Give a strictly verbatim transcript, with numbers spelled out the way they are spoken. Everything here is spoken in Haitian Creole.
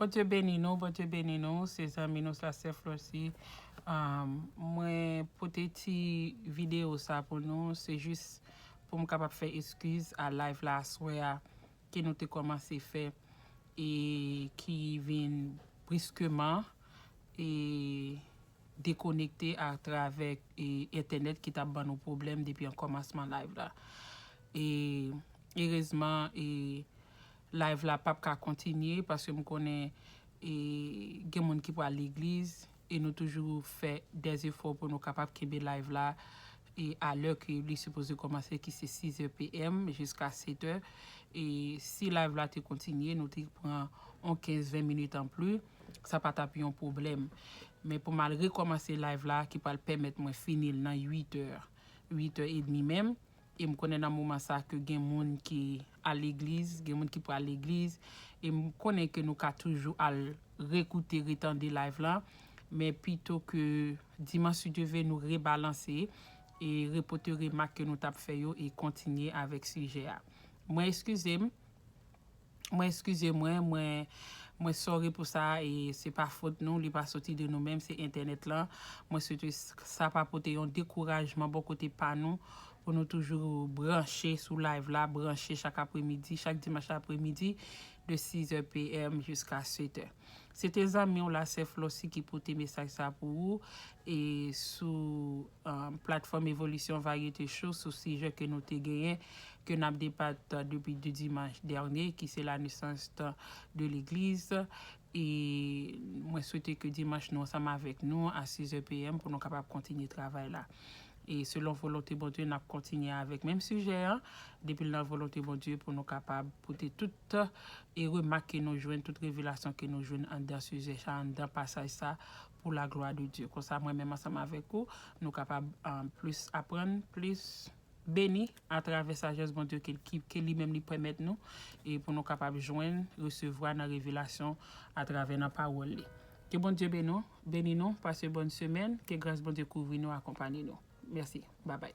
Bondye beni nou, Bondye beni nou, se zanmi nou, se la sè Flossy. Um, mwen pote ti videyo sa pou nou, se jis pou m kapab fè eskiz a live la aswè a ke nou te kòmanse fè e ki vin briskeman e dekonekte atravè e entènèt ki t ap ban nou pwoblèm depi an kòmansman live la. E erezman e live la p ap ka kontinye paske m konnen e gen moun ki pral legliz e nou toujou fè dè efò pou nou kapab kenbe live la e a lè ke li sipoze kòmanse ki se sizè PM jiska setè. E si live la te kontinye, nou te pran yon kenz ven minit anplis, sa pa t ap yon pwoblèm. Men pou m al rekòmanse live la ki pral pèmèt mwen fini l nan uitè, uitè edmi menm. E m konnen nan moman sa ke gen moun ki al legliz, gen moun ki pral legliz. E m konnen ke nou ka toujou al rekoute, retande live la. Men pito ke dimanch si Dye vle nou rebalanse e repote remak ke nou t ap fè yo e kontinye avèk sijè a. Mwen eskize m, mwen eskize mwen, mwen mwen sòri pou sa e se pa fòt nou, li pa soti de nou menm, se entènèt lan. Mwen swete sa pa pote yon dekourajman bò kote pa nou pou nou toujou branche sou live la, branche chak apremidi, chak dimanch apremidi de sizè PM jiska setè. Se te zanmi w la sè Flossy ki pote mesaj sa pou ou e sou um, platfòm Evolisyon Varyete Show sou sijè ke nou te genyen, ke n ap debat depi de dimanch dènye, ki se la nesans de legliz. E mwen swete ke dimanch nou ansanm avèk nou a sizè PM pou nou kapab kontinye travay la. E selon volonte Bondye, n ap kontinye avèk menm sijè an, depi l nan volonte Bondye pou nou kapab pote tout e remak ke nou jwenn, tout revelasyon ke nou jwenn anndan sijè sa, anndan pasaj sa, pou la glwa de Dye. Konsa, mwen menm ansanm avèk ou, nou kapab um, plis aprann, plis beni atravè sajès Bondye ke, ki, ke li menm li pèmèt nou e pou nou kapab jwenn, resevwa nan revelasyon atravè nan pawòl li. Ke Bondye beni nou, beni nou, pase bòn semèn, ke gras Bondye kouvri nou, akonpanye nou. Mèsi, babay.